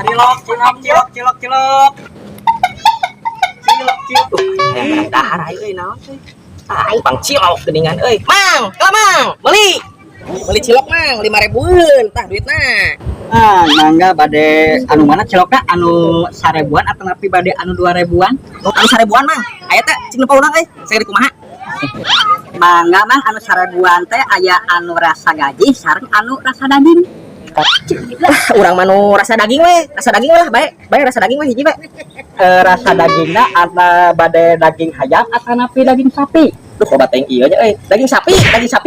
Cilok, cilok, cilok, cilok, cilok. Cilok, cilok. Hayang dahar aing euy, naon sih? Aing pang cilok geuningan euy. Mang, ka Mang, meuli. Meuli cilok Mang, 5 ribuan tah duitna. Ah, mangga bade anu mana cilokna, anu 1000-an atau napi bade anu 2000-an? Oh, anu 1000-an Mang. Aya teh cing lupa urang euy. Saya kumaha? Mangga Mang, anu 1000-an teh aya anu rasa gaji sareng anu rasa daging. Lah, urang mah nu rasa daging we, rasa daging we lah, bae. Bae rasa daging we hiji we. Eh, rasa dagingna atau bade daging hayam atau napi daging sapi? Duh, loba teuing ieu nya euy. Daging sapi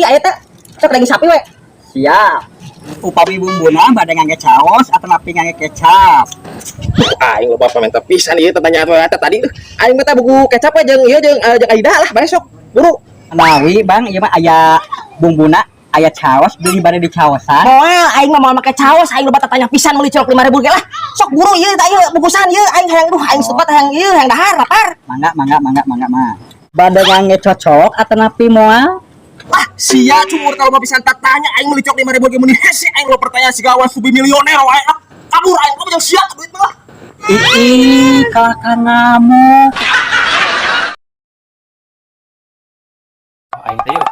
aya teh. Sok daging sapi we. Siap. Upami bumbuna bade ngangge caos atau napi ngangge kecap? Aing loba pamenta pisan ieu tanya eta tadi. Aing mah teh buku kecap we jeung ieu jeung jeung Aida lah bae sok. Buru. Nawi Bang, ieu mah aya bumbuna, aya caos, beli bade di caosan. Moal aing mah moal make caos, aing loba tatanya pisan meuli cilok 5000 ge lah. Sok buru ieu tah ieu bungkusan ieu aing hayang, duh aing sebat hayang ieu hayang dahar lapar. Mangga, mangga, mangga, mangga mah. Bade ngangge cocok atau napi moal? Lah, sia cumur kalau mau pisan tatanya aing meuli cok 5000 ge meuni hese aing lo pertanyaan siga awan subi milioner wae ah. Kabur aing kamu jeung sia duit mah. Ih, kakak ngamuk. Aing teh yeuh.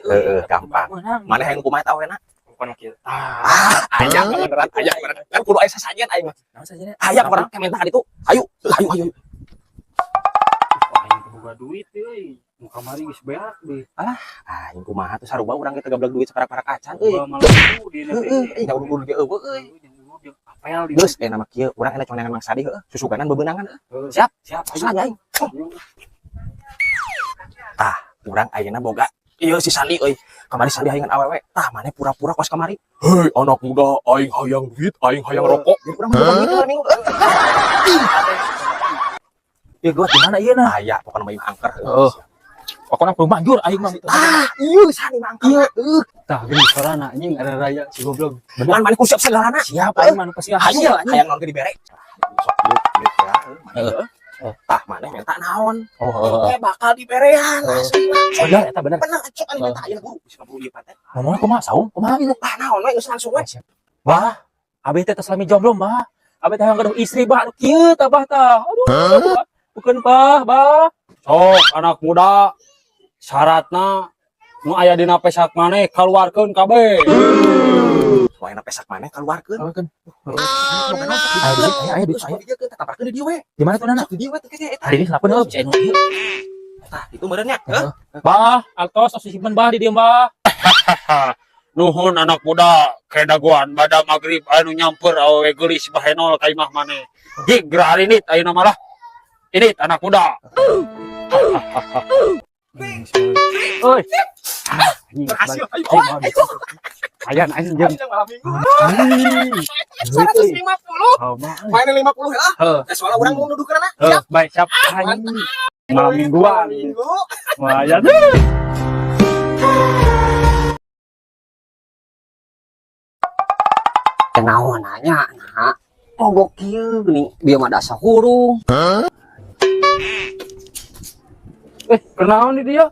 Heeh, gampang. Mana hayang kumaha tah awena? Bukan kieu. Ah, aya beneran, aya beneran. Kan kudu aya sasajen aing mah. Naon saja? Aya beneran minta ka ditu. Ayo, ayo, ayo. Aing teh boga duit euy. Nu kamari geus beak deh. Aing kumaha tuh sarua urang ge teu gablek duit saparak-parak acan euy. Boga malam minggu di Heeh, euy da ulur ge eueuh euy. Apel di. Geus eh nama kieu urang enak conengan Mang Sadi heueuh, susuganan bebenangan heueuh. Siap, siap. Tos lah aing. Tah, urang ayeuna boga ieu si Sandi euy. Kamari Sandi hayangan awewe. Tah maneh pura-pura kos kamari. Hei anak muda, aing hayang duit, aing hayang rokok. Jadi urang mah gitu minggu. Ya gua di mana ieu nah? Aya pokona mah ieu angker. Heeh. Pokona kudu manjur aing mah. Tah, ieu Sandi mah angker. Heuh. Tah geuning sorana anjing ada raya si goblok. Bener maneh kudu siap segalana. Siap aing mah nu pasti Hayu hasil anjing. hayang naon ge dibere. Sok ieu duit ya, heuh, maneh heuh. Tah maneh minta naon? Oh, heeh. Eh bakal diberean asli. Bener eta bener. Bener sok anu minta ayeuna buru. Bisa buru ieu pantai. Ngomongna kumaha saung? Kumaha ieu? Tah naon we geus langsung we. Bah, abeh teh tos lami jomblo bah. Abeh teh hayang gaduh istri bah anu kieu tah bah tah. Aduh, bah. Bukan bah, bah. Sok anak muda syaratna nu aya dina pesak maneh kaluarkeun kabeh. Wae pesak maneh kaluarkeun. Kaluarkeun. Aya Aya duit, aya duit, aya. Tabrakeun di dieu we. Di mana tuh nana? Sok di dieu we teh eta. Hari ini selapan heuh bisa anu ieu. Tah, itu meureun nya. Heuh. Bah, atos tos disimpen bah di dieu bah. Nuhun anak muda, kedaguan bada maghrib anu nyamper awewe geulis bahenol ka imah maneh. Gig geura arinit ayeuna malah. Ini anak muda. Oi. Berhasil. Ayo. Ayan aing jeung. Ayo malam minggu. Anjing. 150. Oh, mah. Main 50 lah. Heuh. Eh soalnya urang mau nuduh kana. Heuh, baik siap. Anjing. Malam mingguan. Minggu. Lumayan. Naon nanya nah. Mogok kieu geuning bieu mah dasa hurung. Eh, kenaon di dia?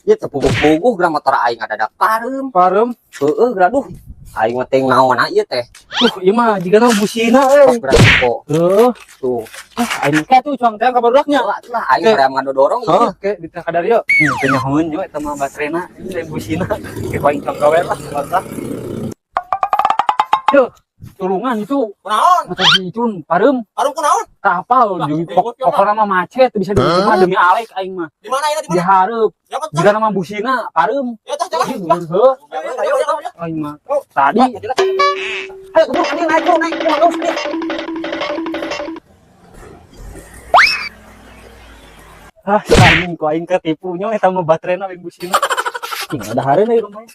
Ieu teh puguh-puguh geura motor aing adadak pareum. Pareum. Heueuh geura duh. Aing mah teuing naon ieu teh. Tuh, ieu mah jigana busina euy. Sok geura tempo. Heuh. Tuh. Ah, aing ke tuh cuang teh ka barudaknya. Lah lah aing hoream ngadodorong ieu. Heuh, ke di teh kadar ieu. Teu nyahoeun nyo eta mah baterena ini lain busina. Ke aing cuang gawe lah, batak. Yo, tulungan itu. Kunaon? Motor si Icun pareum. Pareum kunaon? Tak apal jeung pokona mah macet bisa di mah demi alek aing mah. Di mana ya di Di mana? hareup. Ya kan. Jika nama busina pareum. Ya tah jalan. Heuh. Ayo ayo ayo. Aing mah tadi Ayo keburu anjing naik buru naik buru naik. Ah, anjing ku aing ketipu nyo eta mah baterena lain busina. Cing ada hareun euy rumahnya.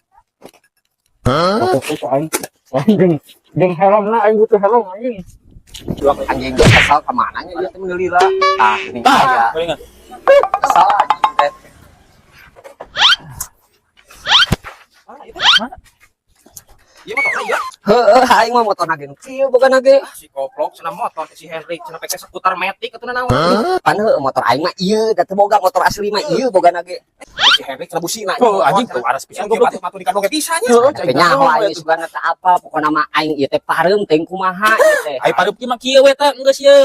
Hah? Ku aing. Aing jeung helmna aing butuh helm anjing. Anjing geus kesal ka mana nya ieu teh meuli lah. Tah geuning aya. Kesal anjing teh. Mana? Ieu motorna ieu. Heueuh, aing mah motorna ge nu kieu bogana ge. Ah, si goblok cenah motor si Henry cenah pake skuter metik atuh naon. Pan heueuh motor aing mah ieu, da teu boga motor asli mah ieu bogana ge. Si Henry cenah busina. Oh, anjing tuh aras pisan goblok. Batu di kandung ge bisa nya. Heuh, Tapi nyaho aing sugana teh apa, pokona mah aing ieu teh pareum teh kumaha ieu teh. Ai pareum mah kieu we tah geus ye.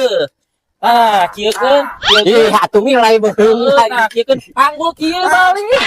Tah, kieu keun, kieu keun. Ih, atuh milai beuheung. Tah, kieu keun panggul kieu balik.